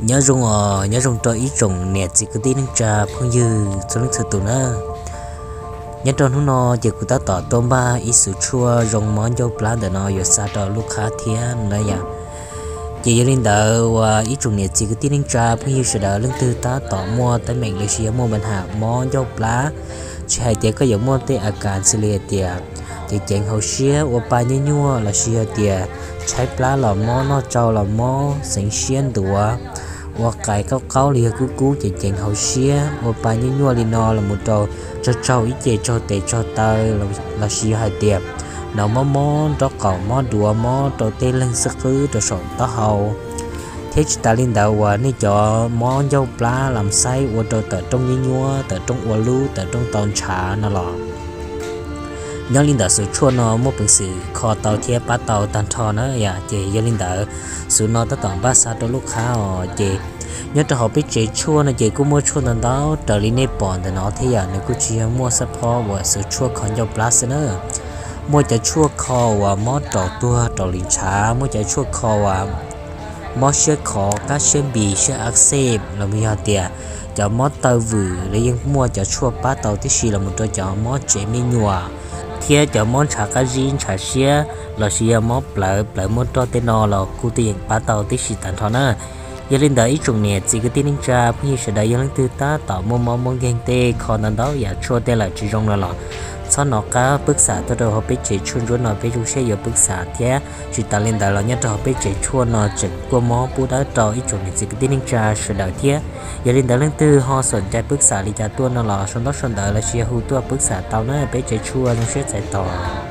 Nyob zoo os, nyob zoo rau ib tsoom niam txiv kwv tij neej tsa phooj ywg txhua leej txhua tus na. Nyob rau hnub no ces kuv tab tom tuaj npaj ib xuv tshuaj zoo mob ncauj plab ntawm no yuav xa rau lub qhab thiab na yom. Ces yog li ntawd uas ib tsoom niam txiv kwv tij neej tsa phooj ywg sawv daws leej twg tab tom muaj teeb meem los sis yog muaj npa ham mob ncauj plab, tsis hais tias koj yuav muaj tej a kas xws li hais tias ceev ceev hauv siab, ua pa nyuaj nyuaj los sis yog tias tshaib plab los mob, noj tsau los mob, xeev siab ntuav, ua qais qaub qaub los yog kub kub ceev ceev hauv siab, ua pa nyuaj nyuaj li no los mus rau tsaug tsaug ib ce, tsaug tes tsaug taw, los sis yog hais tias hnov mob mob nraub qaum, mob duav, mob rau tej leeg xwb qwb rau saum taub hau, thiab tsis tas li ntawd uas nej cov mob ncauj plab los xaib ua rau tawm rooj nyuaj nyuaj, tawm rooj ua lub, tawm rooj tau ntshav no los nyob li ntawm xuv tshuaj no muaj peev xwm kho tau thiab pab tau tag nrho na yom. Ces yog li ntawd xuv no tab tom npaj xa rau lub qhab os. Ces nyob rau hauv peb tsev tshuaj no ces kuj muaj tshuaj ntau ntau raws li nej pom ntawm no thiab yom. Nws kuj tsis yog muaj xab phob uas xuv tshuaj kho ncauj plab xwb na, muaj cov tshuaj kho uas mob raum tuag raum li ntshav, muaj cov tshuaj kho uas mob siab khov, qab siab npis, siab a xej, los yog tias cov mob taw vwm los yeej muaj cov tshuaj pab tau tib si, los mus rau cov mob tsev me nyuam thiab cov mob ntshav qab zib, ntshav siab, los sis yog mob plawv, plawv muaj roj tej no los kuj tuaj yeem pab tau tib si tag nrho na. Yog li ntawd ib tsoom niam txiv kwv tij neej tsa phooj ywg sawv daws yog leej twg tab tom muaj mob muaj nkeeg tej kho ntau ntau yam tshuaj tej lawm tsis zoo no los txhob hnov qab pwb xam tuaj rau hauv peb tsev tshuaj ntsuab no, peb zoo siab yuav pwb xam thiab. Tsis tas li ntawd los nyob rau hauv peb tsev tshuaj no tseem kuaj mob pub dawb rau ib tsoom niam txiv kwv tij neej tsa sawv daws thiab. Yog li ntawd leej twg ho xom ncai pwb xam li cas tuaj no los sau ntaub sau ntawv los sis yog hu tuaj pwb xam tau na, peb tsev tshuaj zoo siab txais tos.